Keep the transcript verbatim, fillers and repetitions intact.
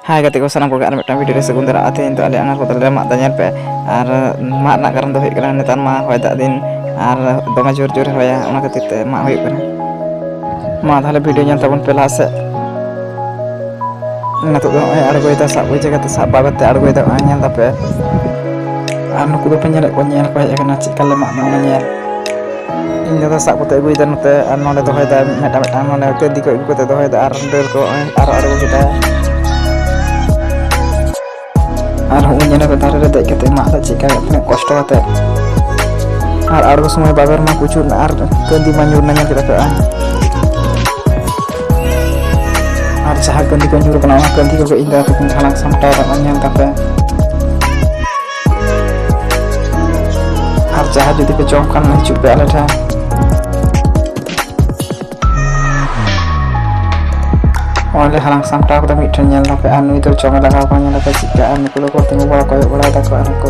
ᱦᱟᱭ ᱜᱟᱛᱮ ᱠᱚ, ᱥᱟᱱᱟᱢ ᱠᱚᱜᱮ ᱟᱨ ᱢᱤᱫᱴᱟᱝ ᱵᱷᱤᱰᱤᱭᱳ ᱨᱮ ᱥᱟᱹᱜᱩᱱ ᱫᱟᱨᱟᱢ᱾ ᱟᱨ ᱛᱮᱦᱮᱧ ᱫᱚ ᱟᱞᱮ ᱟᱸᱜᱷᱟᱲ ᱠᱚᱫᱚ ᱞᱮ ᱢᱟᱜ ᱫᱟ, ᱧᱮᱞ ᱯᱮ᱾ ᱟᱨ ᱢᱟᱜ ᱨᱮᱱᱟᱜ ᱠᱟᱨᱚᱱ ᱫᱚ ᱦᱩᱭᱩᱜ ᱠᱟᱱᱟ, ᱱᱮᱛᱟᱨ ᱢᱟ ᱦᱚᱭ ᱫᱟᱜ ᱫᱤᱱ ᱟᱨ ᱫᱚᱢᱮ ᱡᱳᱨ ᱡᱳᱨ ᱦᱚᱭᱟ, ᱚᱱᱟ ᱠᱷᱟᱹᱛᱤᱨ ᱛᱮ ᱢᱟᱜ ᱦᱩᱭᱩᱜ ᱠᱟᱱᱟ᱾ ᱢᱟ ᱛᱟᱦᱚᱞᱮ ᱵᱷᱤᱰᱤᱭᱳ ᱧᱮᱞ ᱛᱟᱵᱚᱱ ᱯᱮ ᱞᱟᱦᱟ ᱥᱮᱫ᱾ ᱱᱤᱛᱚᱜ ᱫᱚ ᱱᱚᱜᱼᱚᱭ ᱟᱬᱜᱚᱭᱮᱫᱟ, ᱥᱟᱵ ᱵᱩᱡᱷᱟᱹᱣ ᱠᱟᱛᱮ ᱥᱟᱵ ᱵᱟᱵᱮᱨ ᱛᱮ ᱟᱬᱜᱚᱭᱮᱫᱟ, ᱱᱚᱜᱼᱚᱭ ᱧᱮᱞ ᱫᱟᱯᱮ᱾ ᱟᱨ ᱱᱩᱠᱩ ᱫᱚᱯᱮ ᱧᱮᱞᱮᱫ ᱠᱚᱣᱟ, ᱧᱮᱞ ᱠᱚ ᱦᱮᱡ ᱟᱠᱟᱱᱟ, ᱪᱮᱫ ᱞᱮᱠᱟ ᱞᱮ ᱢᱟᱜ ᱫᱟ ᱚᱱᱟ ᱧᱮᱞ᱾ ᱤᱧ ᱫᱟᱫᱟ ᱥᱟᱵ ᱠᱟᱛᱮ ᱟᱹᱜᱩᱭᱮᱫᱟ ᱱᱚᱛᱮ, ᱟᱨ ᱱᱚᱰᱮ ᱫᱚᱦᱚᱭᱮᱫᱟ ᱢᱤᱫᱴᱟᱝ ᱢᱤᱫᱴᱟᱝ, ᱱᱚᱰᱮ ᱠᱟᱹᱱᱫᱤ ᱠᱚ ᱟᱹᱜᱩ ᱠᱟᱛᱮ ᱫᱚᱦᱚᱭᱮᱫᱟ, ᱟᱨ ᱰᱟᱹᱨ ᱠᱚ ᱱᱚᱜᱼᱚᱭ ᱟᱨᱚ ᱟᱬᱜᱚ ᱠᱮᱫᱟ᱾ ᱟᱨ ᱦᱚᱸᱜᱼᱚᱭ ᱧᱮᱞ ᱯᱮ, ᱫᱟᱨᱮ ᱨᱮ ᱫᱮᱡ ᱠᱟᱛᱮ ᱢᱟᱜ ᱫᱟ ᱪᱮᱫ ᱞᱮᱠᱟ ᱛᱤᱱᱟᱹᱜ ᱠᱚᱥᱴᱚ ᱠᱟᱛᱮ᱾ ᱟᱨ ᱟᱬᱜᱚ ᱥᱚᱢᱚᱭ ᱵᱟᱵᱮᱨ ᱢᱟ ᱯᱩᱪᱩᱨ ᱮᱱᱟ, ᱟᱨ ᱠᱟᱹᱱᱫᱤ ᱢᱟ ᱧᱩᱨ ᱮᱱᱟ, ᱧᱮᱞ ᱠᱮᱫᱟ ᱯᱮ᱾ ᱟᱨ ᱡᱟᱦᱟᱸ ᱠᱟᱹᱱᱫᱤ ᱠᱚ ᱧᱩᱨ ᱠᱟᱱᱟ, ᱚᱱᱟ ᱠᱟᱹᱱᱫᱤ ᱠᱚᱜᱮ ᱤᱧ ᱫᱟᱫᱟ ᱛᱟᱹᱠᱤᱱ ᱦᱟᱞᱟᱝ ᱥᱟᱢᱴᱟᱣ ᱫᱟ, ᱧᱮᱞ ᱛᱟᱯᱮ᱾ ᱟᱨ ᱡᱟᱦᱟᱸ ᱡᱩᱫᱤ ᱯᱮ ᱡᱚᱢ ᱠᱷᱟᱱ, ᱦᱤᱡᱩᱜ ᱯᱮ ᱟᱞᱮ ᱴᱷᱮᱱ᱾ ᱱᱚᱜᱼᱚᱭ ᱞᱮ ᱦᱟᱞᱟᱝ ᱥᱟᱢᱴᱟᱣ ᱠᱟᱫᱟ ᱢᱤᱫᱴᱷᱮᱱ, ᱧᱮᱞ ᱫᱟᱯᱮ᱾ ᱟᱨ ᱱᱩᱭ ᱫᱚ ᱡᱚᱢᱮ ᱞᱟᱜᱟᱣ ᱠᱟᱱᱟ, ᱧᱮᱞ ᱫᱟᱯᱮ ᱪᱮᱫᱠᱟ᱾ ᱟᱨ ᱱᱩᱠᱩ ᱫᱚᱠᱚ ᱛᱤᱸᱜᱩ ᱵᱟᱲᱟ, ᱠᱚᱭᱚᱜ ᱵᱟᱲᱟᱭ ᱫᱟᱠᱚ᱾ ᱟᱨ ᱱᱩᱠᱩ